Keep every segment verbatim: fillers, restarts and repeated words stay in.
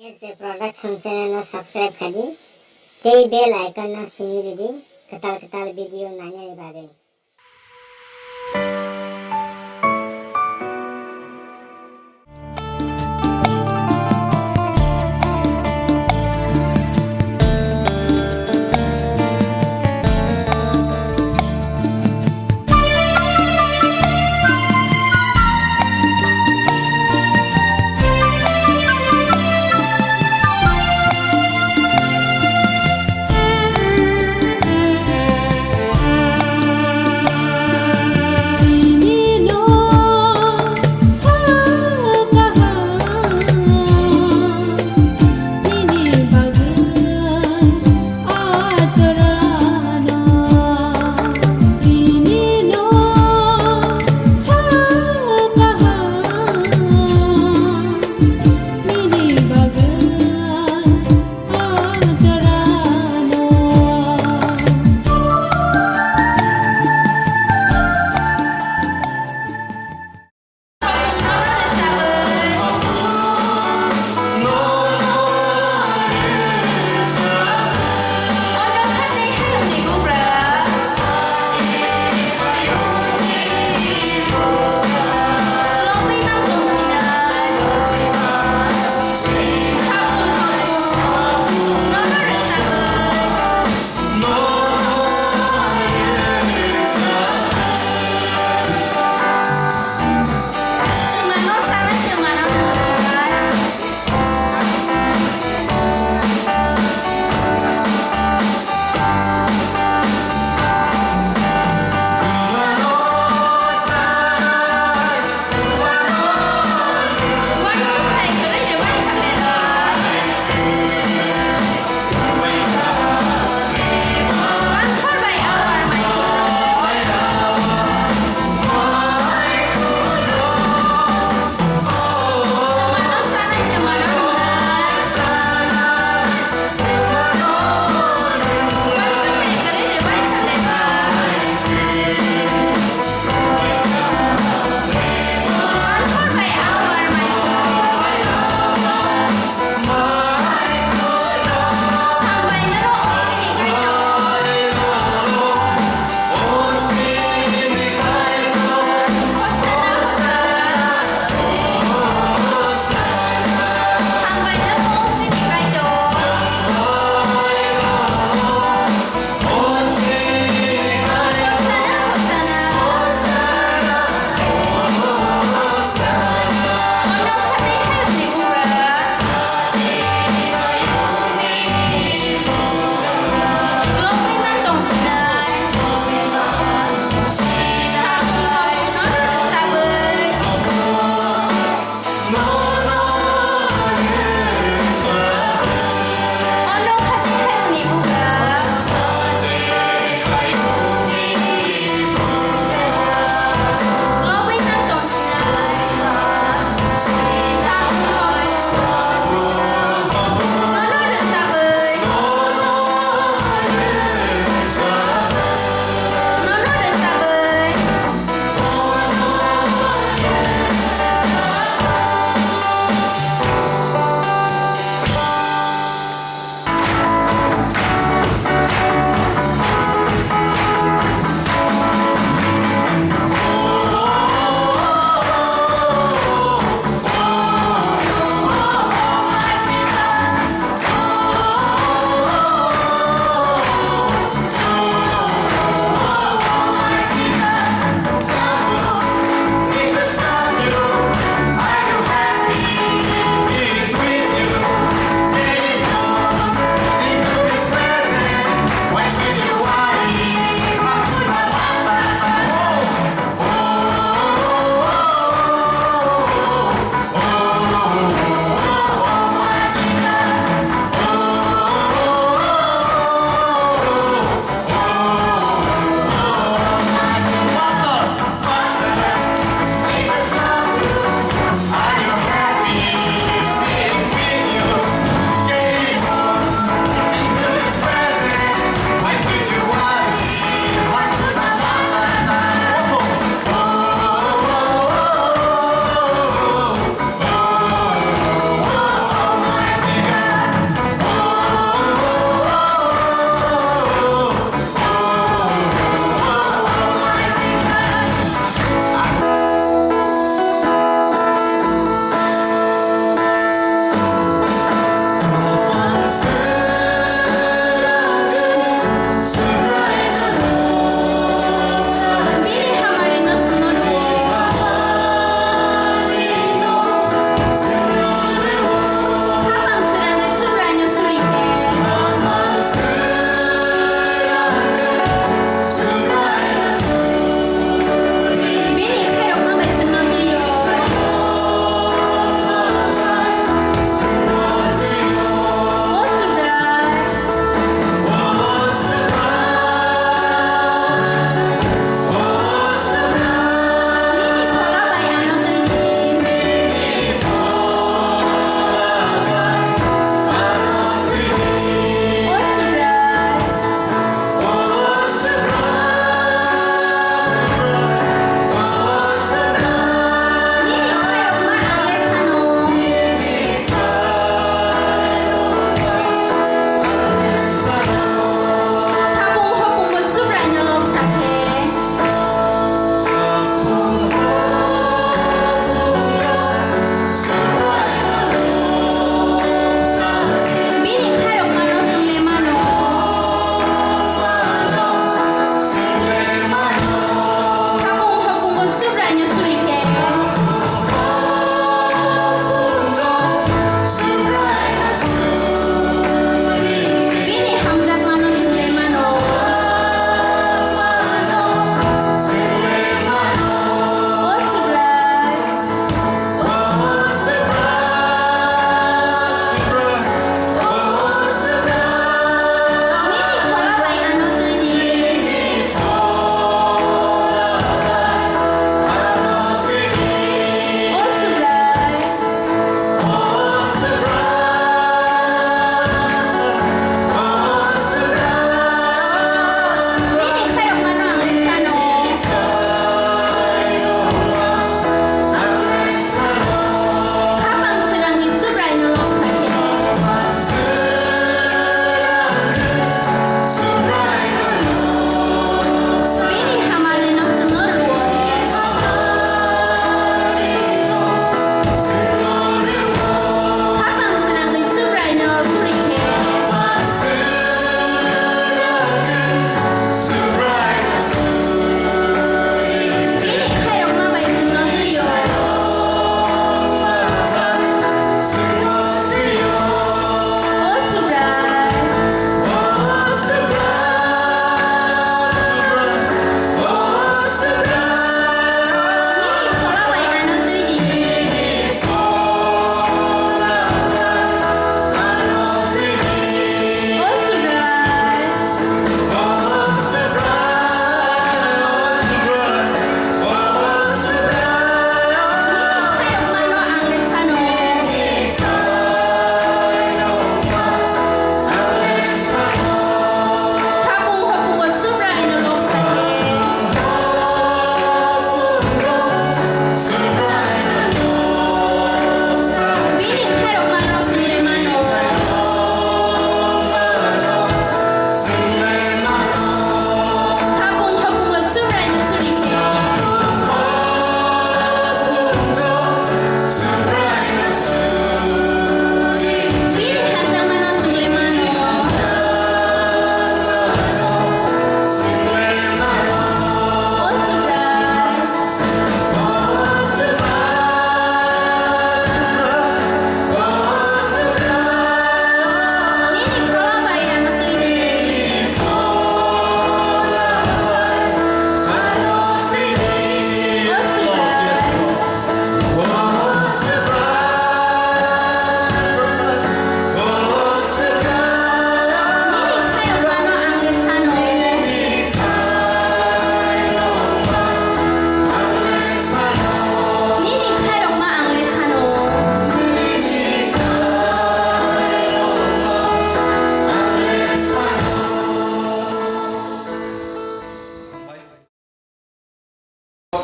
S J Production channel no subscribe khai di, tei bell icon no sini ridi, kwtal kwtal video nainani bagwi.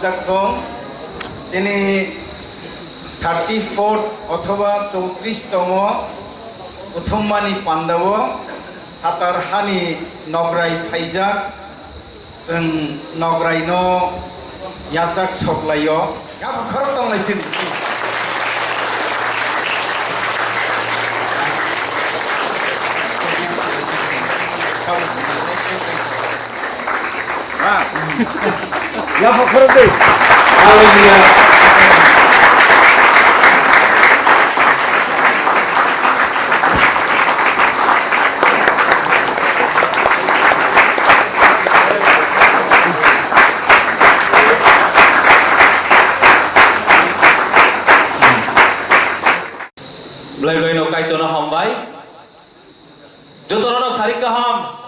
Jak thung, tini thirty-four othoba chowtris tomo, uthummani pandao, hatar hani nograi phaijak, chwng nograino yachak soklaio. Yaphang khorok tonglaisidi. Yaphang khorok di. Hallelujah. Belai belai no Kaitorno hambai. Jotono no sari kaham.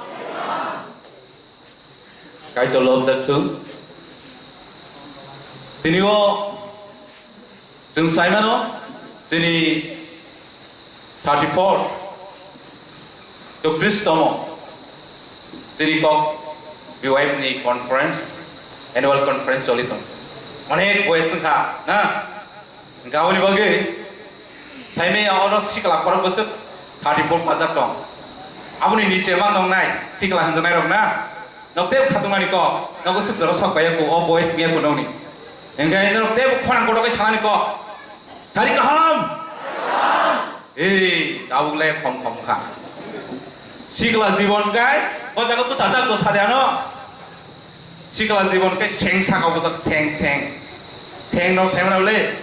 Kaitor lobjak thung. Tini o chwng saimano, chini thirty-four, chowtris tomo, chini kok B Y F ni conference, annual conference choli tong. Onek boyes wngkha, na? Hwnkhe aboni bagwi saimaya oro sikla khorok bwswk thirty-four pajak tong. Aboni niche ma nongnai sikla hwnjaknairok na? Nok tei khatungnani kok, nogo swk jora sok bai ya kho, o boyes wngya kho nokni. Hwnkhe norok tei khorang kotor khe sanani kok. Thari kaham? Ei, tabuk le khom khom kha. Sikla jibon kai, o jaga bwsajak do sade ano. Sikla jibon kai seng saka bwsajak, seng, seng. Seng rok seng rok le.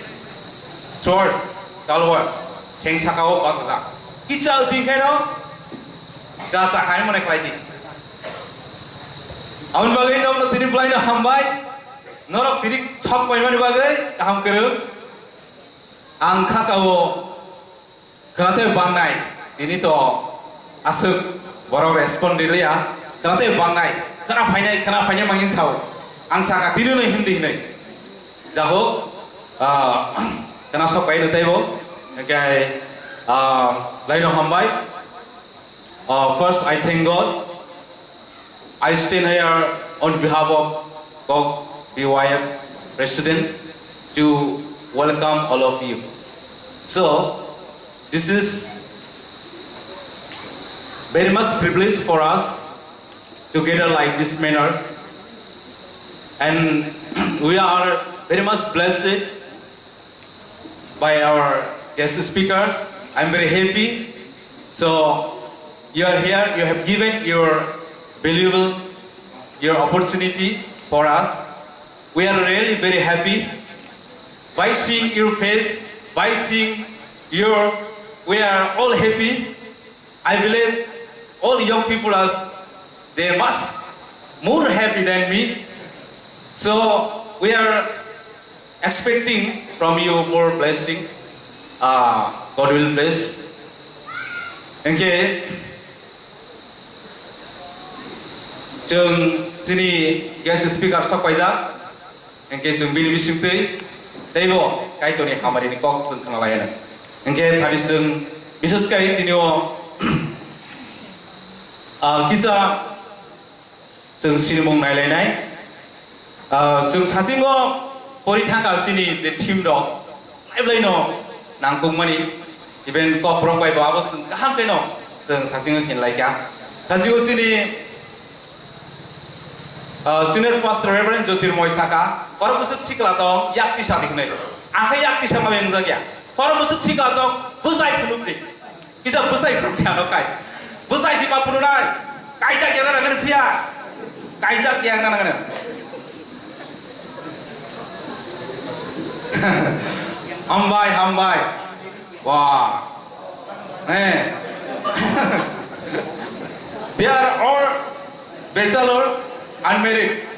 Sword, talwar, seng saka o bwsajak. Kicha di kai no, gasa hai mone klai di. Aboni bagwi nokno tini bwlaino hambai. Norok tini sok paimani bagwi kaham kwrwng. Ang kha kao. Khwnathai bangnai, tini to aswk borok respond riliya. Khwnathai bangnai, khwna phainai, khwna phainai mangin sao. Ang saka tini no hindi hinwi. Jahok, ah, khwna sok pai no taibo. Hwnkhe, ah, laino hambai. Uh, first, I thank God. I stand here on behalf of Kok B Y F President to welcome all of you. So, this is very much privilege for us to gather like this manner, and we are very much blessed by our guest speaker. I'm very happy. So you are here, you have given your valuable, your opportunity for us. We are really very happy by seeing your face, by seeing your, we are all happy. I believe all young people are, they must more happy than me. So we are expecting from you more blessing. Uh, God will bless. Hwnkhe chwng chini guest speaker sok paijak. Hwnkhe chwng bini bisingtwi teibo Kaitorni hamari ni kok chwng khna lai anw. Hwnkhe phadi chwng bises kai tini o, ah, kisa chwng sinimung nai lai nai. Ah, chwng sasingo pori thangkha chini je theme rok lai lai no nangkukmani. Even kokrok bai bo abo chwng kaham khe no chwng sasingo khin lai kha. Sasingo chini, ah, Senior Pastor Reverend Jyotirmoy saka, "Oro bwswk sikla tong, yak tisa di hwnwi." Ang khe yak tisa ma beng jak ya. "Oro bwswk sikla tong, bwsai phunuk di." Kisa bwsai phunuk di ano kai. Bwsai si ma phunuk nai. Kaijak ya na nang phiya. Kaijak ya na nang. Hambai, hambai. Wow. Eh. They are all bachelor, unmarried.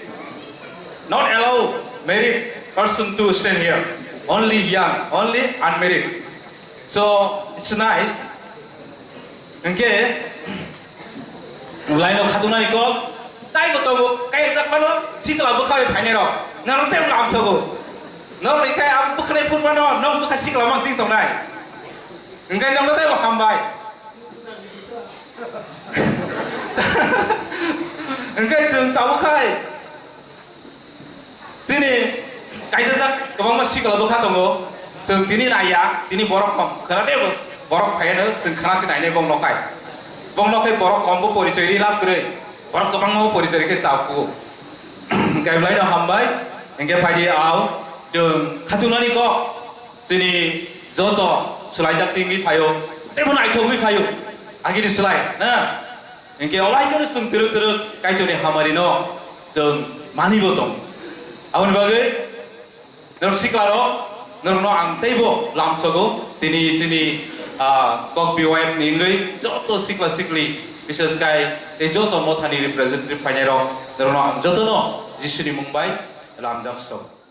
Not allow married person to stand here. Only young, only unmarried. So, it's nice. Hwnkhe, laino khatungnani kok, taibo tongo, kayakjak phano sikla bwkha bai phainai rok. Nang tei lamsogo. Norok ni khe ang bwkhanai phuru phano, nong bwkha sikla mang sing tongnai. Hwnkhe nongno taibo hambai. Hwnkhe chwng tabuk khai. Chini Kaijajak kwbangma sikla bwkha tongo. Chwng tini naiya, tini borok kom. Khwna de bo, borok phaiya no chwng khwna se nainai bong nokhai. Bong nokhai borok kom bo porichoi ri lab kwrwi. Borok kwbangma bo porichoi ri khe chao kugo. Hwnkhe belai no hambai. Hwnkhe phaidi ao chwng khatunani kok. Chini joto swlaijak tingwi phaio. Teibo naithogwi phaio. Agini swlai, na? Hwnkhe obai kheno chwng twrwk twrwk Kaitorni hamarino chwng manibo tong. Aboni bagwi norok siklarok, norokno ang teibo lamsogo. Tini chini, ah, kok B Y F ni wngwi joto sikla sikli, bises kai tei joto mothani representative phainairok, norokno ang jotono Jisuni mung bai lamjak sogo.